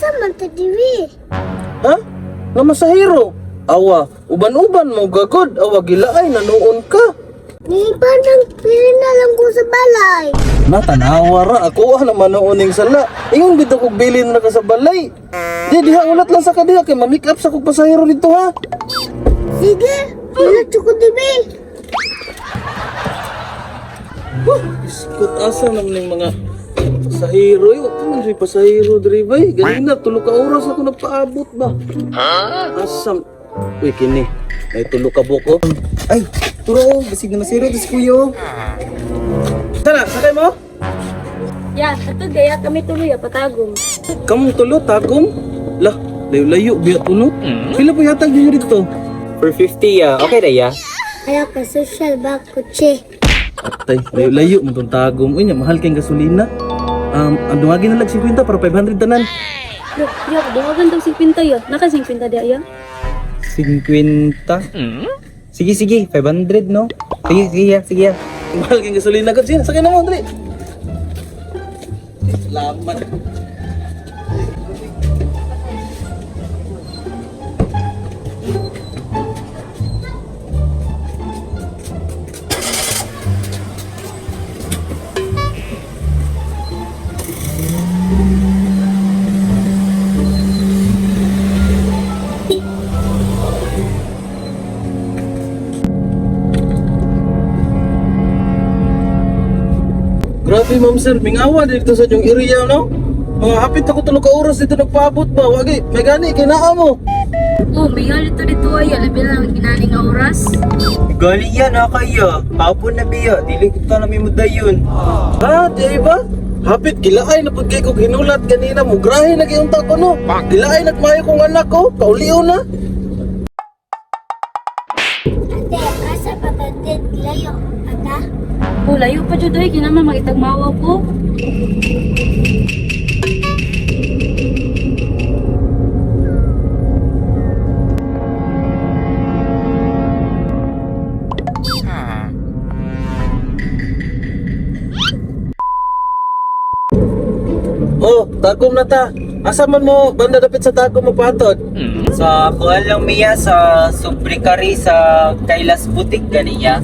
Asa man ta diri? Ha? Nga masahero? Awa, uban-uban mo gagod. Awa, gilaay, nanuon ka. Niban ang pili na lang ko sa balay. Natanawa ra ako ah naman noon ning sala. Ingon bitaw kog bilin na ka sa balay. Di diha ulat lang sa kadiha kay ma-make up sa kog pasahero dito ha. Sige, ulat ko diri. Huh, iskot asa naman ning mga pasahero. Ay, wa pa man siya pasahero diri bay. Ganina tulo ka oras ako nagpaabot ba. Asam. Uy kini, may tulo ka buko. Ay, turo oh, basig na masiro to si kuya oh. Tara, sakay mo. Ya, ato gaya kami tuloy ya patagong. Kamong tulo tagong. Lah, layo-layo biya tulo. Pila po yatag ninyo dito? For 50 ya, okay ra ya. Kaya ka social ba kutse? Atay, layo-layo mo tong tagom. Uy, nya, mahal kayong gasolina. Ang duwagin na lang 50 para 500 tanan. Yo, yo, dungagan tong 50 yo. Naka 50 diya ya. 50. Sige, sige, 500 no? Sige, sige ya, sige ya. Mahal kayong gasolina. God, sige, sakay na mo, dali. Salamat. Grabe, ma'am sir. Mingawa dito sa inyong area, no? Mga hapit ako tulo ka oras dito nagpaabot ba? Wagi, may gani, kinaa mo. Oh, may dito dito ay labi lang ginani nga oras. Gali ya, nakaya. Hapon na biya, dili ko ta na may mudayon. Ha, di ay ba? Hapit, gilaay na pud kay kog hinulat kanina mo. Grahe na kayong tako, no? Gilaay nagmayo kong anak ko. Kauliw na. Ate, asa pa ta dit layo? Ata? Oh, layo pa jud oy kinama magitagmawa ko. Oh, tagom na ta. Asa man mo banda dapit sa tagom mo patod? Sa kuan lang miya sa Subrikari sa Kailas Boutique ganiya.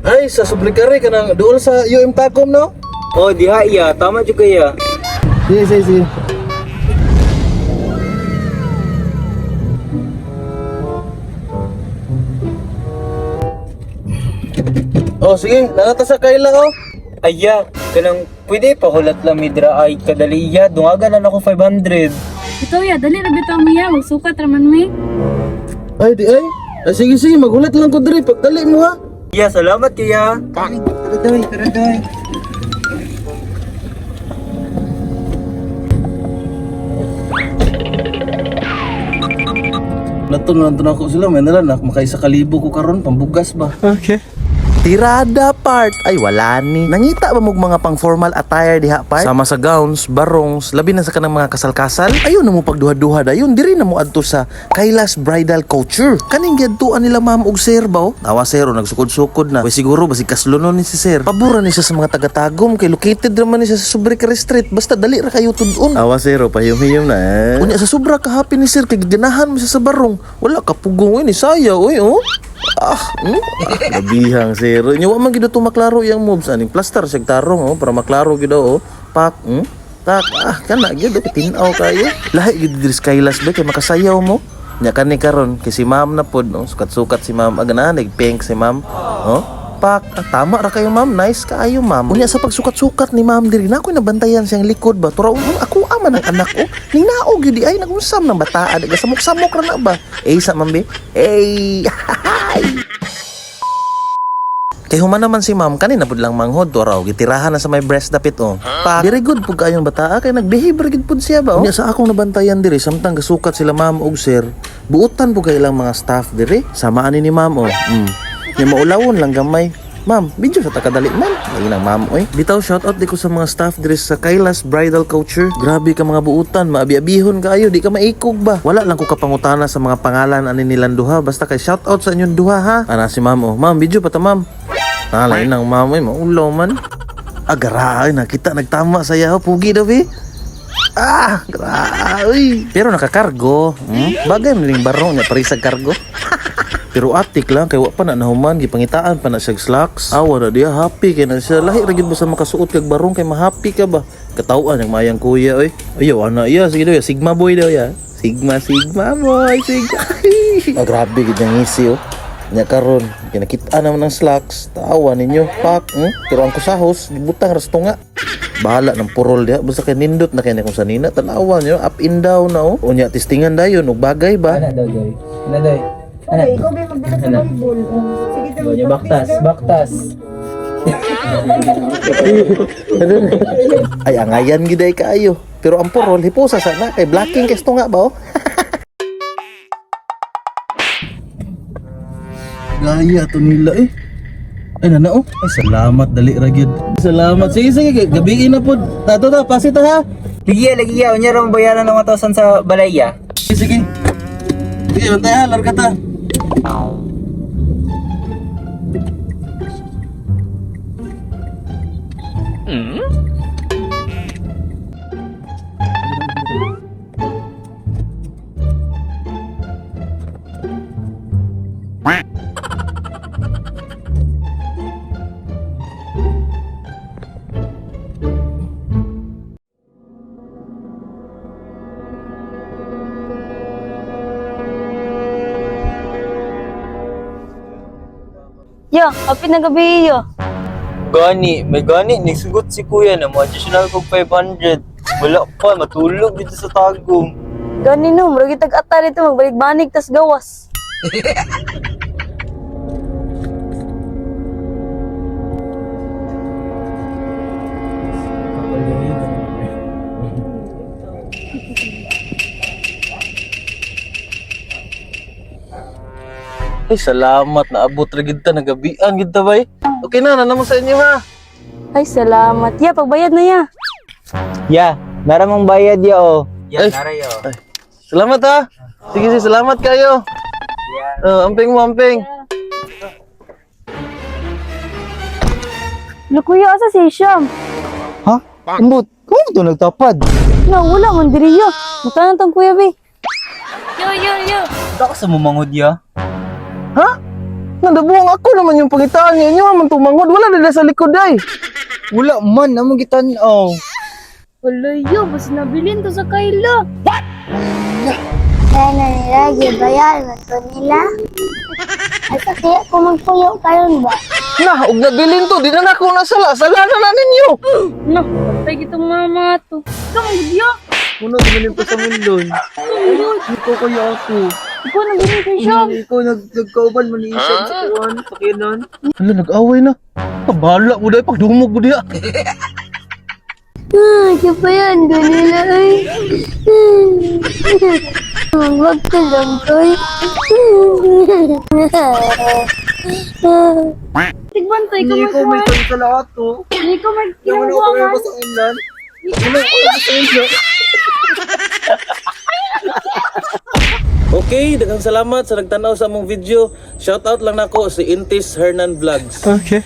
Ay, sa Sublikare ka nang dool sa UM Tagum, no? Oh, diha iya, tama jud kaya. Sige, sige, sige. Oh, sige, nangata sa kaila, oh. Aya, kanang pwede pa hulat lang midra ay kadali iya, dungagan na ako 500. Ito ya, dali ra bitaw miya, magsukat ra man mi. Ay, di ay. Ay, sige, sige, magulat lang ko diri pagdali mo, ha. Iya, salamat kaya. Tara doy, tara doy. Nato na ako sila, may nala na makaisa kalibo ko karon pambugas ba. Okay. Tirada part ay wala ni. Nangita ba mog mga pang formal attire diha part? Sama sa gowns, barongs, labi na sa kanang mga kasal-kasal. Ayon na mo pagduha-duha dayon diri na mo adto sa Kailas Bridal Couture. Kaning giadtuan nila ma'am og sir ba oh? Awa sir oh, nagsukod-sukod na. Way siguro basig kaslunon ni si sir. Pabura ni siya sa mga taga-tagom kay located raman ni siya sa Subricary Street. Basta dali ra kayo tudon. Awa sir oh, pahiyom-hiyom na. Eh. Unya sa sobra ka happy ni sir kay ganahan mo siya sa barong. Wala ka pugong ini saya oy oh. Ah, ah, gabihang sir. Nya wa man gid to maklaro iyang moves aning plaster siya tarong oh para maklaro gid oh. Pak, Tak, ah kana gyud oh, tin-aw kayo. Lahi gid diri sa Kailas ba kay makasayaw mo. Nya kani karon kay si ma'am na pod no, sukat-sukat si ma'am agana nagpink si ma'am. Oh. Pak, ah, tama ra kayo ma'am, nice kaayo ma'am. Unya sa pagsukat-sukat ni ma'am diri na ako'y nabantayan siyang likod ba. Tura ako ama ng anak ko. Ning naog gyud di ay nagunsam ng bataan, nagasamok-samok ra na ba. Eh sa ma'am be. Eh. Kay human naman si ma'am kanina pud lang manghod to raw gitirahan na sa may breast dapit oh. Pa, very good pud kayong bataa kay nagbehave ra gid pud siya ba oh. Unya sa akong nabantayan diri samtang gasukat sila ma'am og sir, buotan pud kay ilang mga staff diri. Samaan ni ma'am oh. Nya maulawon lang gamay. Ma'am, video sa takadali ma'am. Ay nang ma'am oy. Bitaw shout out di ko sa mga staff diri sa Kailas Bridal Couture. Grabe ka mga buutan, maabi-abihon kaayo, di ka maikog ba. Wala lang ko kapangutana sa mga pangalan ani nilang duha, basta kay shout out sa inyong duha ha. Ana si ma'am oh. Ma'am, video pa ta ma'am. Nalay nang ma'am oy, maulaw man. Agara ay nakita nagtama sa yaho pugi daw eh. Ah, grabe. Pero nakakargo. Bagay man ning barong niya parisag kargo. Pero atik lang kay wa pa na nahuman, gipangitaan pa na siya slacks. Awa na diya, happy kay na siya. Lahi ra gyud ba sa makasuot kag barong kay mahappy ka ba? Katawan ang mayang kuya oy. Ayaw ana iya, sige daw ya, sigma boy daw ya. Sigma, sigma boy, sigma. Ah, grabe gid ang ngisi oh. Nya karon kinakita naman ang slacks, tawa ninyo, pak. Pero ang kusahos, gibutang ras tunga. Bahala ng purol diha, basta kay nindot na kay na kung sanina, tanawa niyo, up and down na oh. Unya testingan dayon og bagay ba? Ana daw, Joy. Ana daw. Ana. Okay, ikaw ba yung magdala sa Ana. volleyball? Sige, Go niya, baktas, baktas. Ay, angayan giday kaayo. Pero ang purol, hipusa sana kay blacking kay nga ba oh? Gaya to nila eh. Ay nana oh. Ay salamat, dali ra gyud. Salamat. Sige sige, gabiin na pod. Tato ta, pasit ta ha. Lagi ya, lagi ya. Unya ra bayaran ng 1,000 sa balay ya. Sige sige. Sige, bantay ha, larga ta. Yo, kapit na gabi yo. Gani, may gani, nagsugot si kuya na mo additional kog 500. Wala pa, matulog dito sa tagong. Gani no, murag tag-ata dito magbalik-banig tas gawas. Ay salamat, naabot ra gid ta, nagabian gid ta bay. Okay na, nana mo sa inyo ha. Ay, salamat. Ya, pagbayad na ya. Ya, nara mong bayad ya oh. Ya, Ay. nara yo. Salamat ha. Sige sige, salamat kayo. Oh, amping mo, amping. Lo kuya, asa si Hisham? Ha? Ambot, kung to nagtapad? Na, wala man diri yo. Mata na tong kuya bi. Yo, yo, yo. Baka sa mumangod ya. Ha? Nadabuang ako naman yung pangitaan niya. Inyo man tumangod. Wala na sa likod ay. Wala man, among gitan-aw. Wala yo, basta nabilin to sa Kayla. Kaya na nila, gibayaran man to nila. Asa kaya ko magpuyo karon ba? Na, og nabilin to. Di na nako nasala. Sala na na ninyo. No, patay kitong mama to. Ikaw man gud yo. Muna, gumaling pa sa mundon. Ikaw kaya ako. Ikaw na bilin kay Hisham. Ikaw nagkauban man ni Ishan sa kuwan, sa kinan. Hala, nag-away na. Pabahala mo dahil. Pagdumog mo diha. Ah, gibayaran ko nila ay. Wag ka lang koy. Tigbantay ka man Ikaw may kuha. tan sa lahat to. Ikaw may Wala ko kinabuangan. kaya sa inlan. Wala ko sa inlan. Okay, daghang salamat sa nagtanaw sa among video. Shout out lang nako si Intis Hernan Vlogs. Okay.